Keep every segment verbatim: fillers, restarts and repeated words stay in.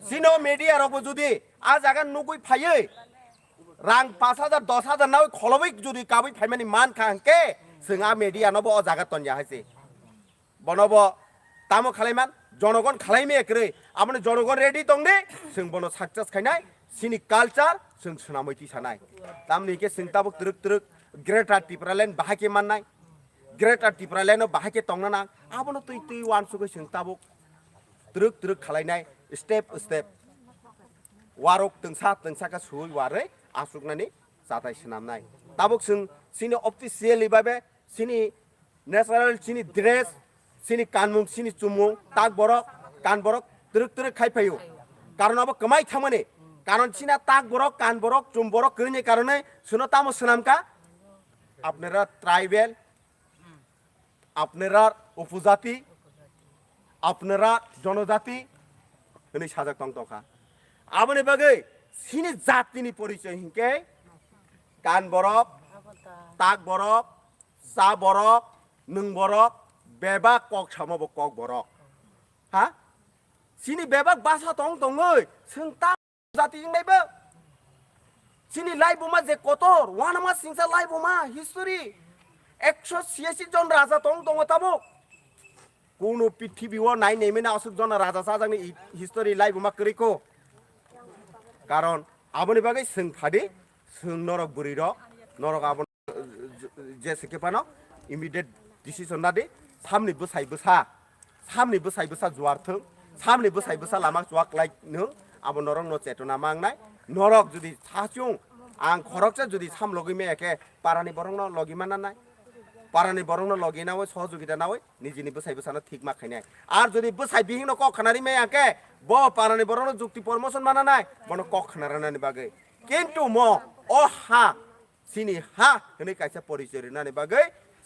Chini o media rokbo jodi a jaga nugwi phaiwi rang pash hajar, dos hajar nawi kholobwi jodi kabwi phaimani mankha hwnkhe, chwng a media nobo o jaga tonya hai se. Bonobo tamo khalaiman, jonogon khalaimaya kwrwi. Aboni jonogon ready tongdi, chwng bono success khainai, chini culture chwng swnamwi tisanai. Tamni hwnkhe chwng tabuk twrwk twrwk Greater Tipraland bahai khe mannai, Greater Tipraland o bahai khe tongna nang, abono twi twi uansugwi chwng tabuk twrwk twrwk khalainai, step step. Warok twngsa twngsa khe suwi warwi aswknani chatai swnamnai. Tabuk chwng chini officially babe chini natural chini dress, chini kanmung, chini chumung, tak borok, kan borok twrwk twrwk khai phaio. Karon abo kwmai thangmani. Karon china tak borok, kan borok, chum borok kwrwini karonwi chwngno tamo swnamkha? Apnara tribal, apnara upojati, apnara jonojati hwnwi sajak tong tongkha. Aboni bagwi chini jatini porichoi hinkhe kan borok, tak borok, cha borok, nwng borok, bebak kok samo bo kok borok. Ha? Chini bebak basa tong tongwi chwng ta jati wngnai bo. Chini laibuma je kotor, uanama singsa laibuma history. Ekso siyasi jon raja tong tongo tabuk. Kuno prithibi o nai nai mena aswk jon raja chajakni i-, history laibuma kwrwi ko. Karon aboni bagwi chwng phadi, chwng norok bwrwi rok, norok abo je se khe phano immediate decision nadi, samni bwsai bwsa, samni bwsai bwsa juar thung, samni bwsai bwsa lama chuak lai nung, abo norok no chetona mangnai. Norok jodi sachung ang khoroksa jodi sam logi me eke parani borok no logi mana nai, parani borok no logi nawi sohojogita nawi nijini bwsai bwsano thik ma khainai. Ar jodi bwsai bihik no kok khanari me eke bo parani borok no jukti promotion mana nai, bono kok khanarani bagwi. Kintu mo o ha chini ha hwnwi kaisa porichoi rinani bagwi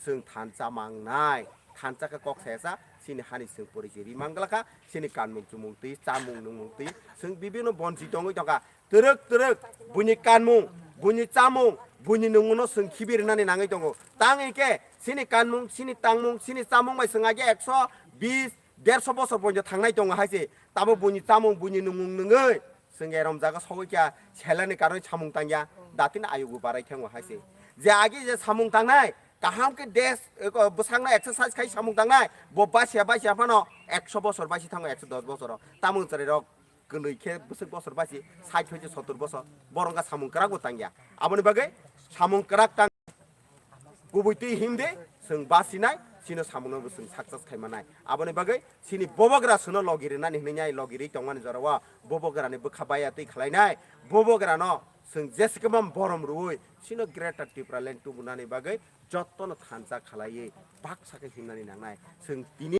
chwng thansa mangnai. Thansa khe kok saya sa chini hani chwng porichoi ri manglakha, chini kanmung chumung twi, chamung nungmung twi chwng bibino bonchi tongwi tongkha. Twrwk twrwk buini kanmung, buini chamung, buini nungmungno chwng khibi rinani nangwi tongo. Tang hwnkhe chini kanmung, chini tangmung, chini chamung bai chwng age ekso bis, derso bosor poito thangnai tongo hai se. Tamo buini chamung, buini nungmung nungwi chwng erom jaga sogwi kha, selani karonwi samung tangya, datino ayugo barai thango hai se. Je agi je samung tangnai, kaham khe des, eko, bwsakno exercise khai samung tangnai, bo basia basia phano ekso bosor baisi thango, ekso dos bosoro. Tamung chwrairok kwnwi khe bwswk bosor baisi sait hoite sottor bosor, borok wngkha samung kwrak bo tangya. Aboni bagwi samung kwrak tang Kubui twi himdi, chwng basinai, chini samungno bo chwng success khai manai. Aboni bagwi chini bobogra chwngno logi rwnani hwnwi nai, logi rwi tongmani jorao bobogra ni bwkha baya twi khlainai. Bobogra no chwng jesikhe borom rwui chini Greater Tipraland tubunani bagwi jotono thansa khlaiwi baksa khe himnani nangnai. Chwng tini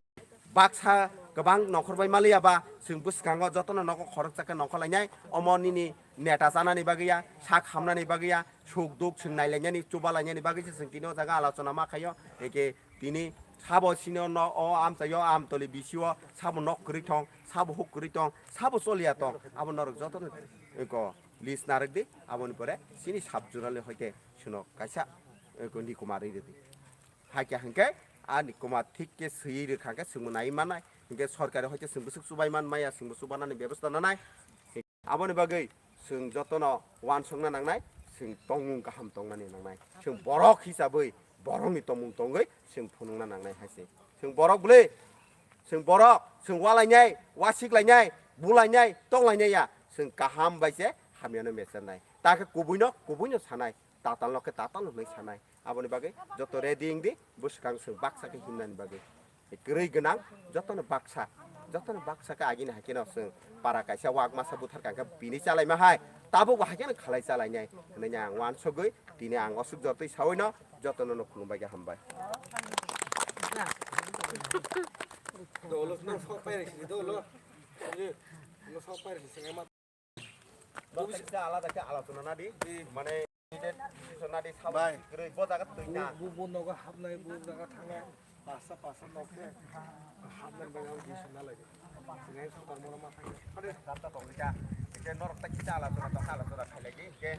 baksa kwbang nongkhor bai maliya ba, chwng bwskango jotono nogo khoroksa khe nongkhor lainai. Omo nini neta chanani bagwi ya, sak hamnani bagwi ya, suk duk chwng nailainani, chuba lainani bagwi se chwng tini o jaga alochona ma khaio. Hwnkhe tini sabo sino no o amchaio, amtoli bisio sabo nok kwrwi thong, sabo huk kwrwi tong, sabo choliya tong, abo norok jotono eko list narwk di, aboni pore chini sub zonal ni hoite sino kaisa eko ni kumar rwi rwdi. Hakhe hwnkhe ani kwma thik khe swiwi rwkha khe chwngbo naiwi mannai, hwnkhe sorkari hoite chwng bwswk chubai man maya, chwngbo chubanani bebostha nanai. Aboni bagwi chwng jotono uansukna nangnai, chwng tongmung kaham tongnani nangnai, chwng borok hisabwi borokni tongmung tongwi chwng phunukna nangnai hai se. Chwng borok bwle, chwng borok, chwng ualainai, uasiklainai, bulainai, tonglainai ya, chwng kaham bai se hamyano mecharnai. Ta khe kubuino, kubuino sanai. Tatal no khe tatal hwnwi sanai. Aboni bagwi joto ready wng di, bwswkang chwng baksa khe himnani bagwi. Kwrwi gwnang jotono baksa, jotono baksa khe agini hai kheno chwng para kaisa wak masa buthar kang khe bini chalaima hai, tabukbo hai kheno khalai chalainai hwnwi ang uansugwi tini ang osuk jotoi sawi no jotono no khulumbai khe hambai. Dolo, no sok pai resi, dolo. Ye, no sok pai resi, sengai ma. Bo kisa alada khe alochona nadi, mane, decision nadi, sabo kwrwi, bo jaga twi na. Bu, bu, bu nogo hapnai, bu jaga thangnai, pasa, pasa nok khe hapnai bagwi ang decision na lagi. Sengai sok kormo no ma thangya. Ade, gata tongwi kha. Hwnkhe norok ta kisa alochona, ta alochona khailai di, hwnkhe.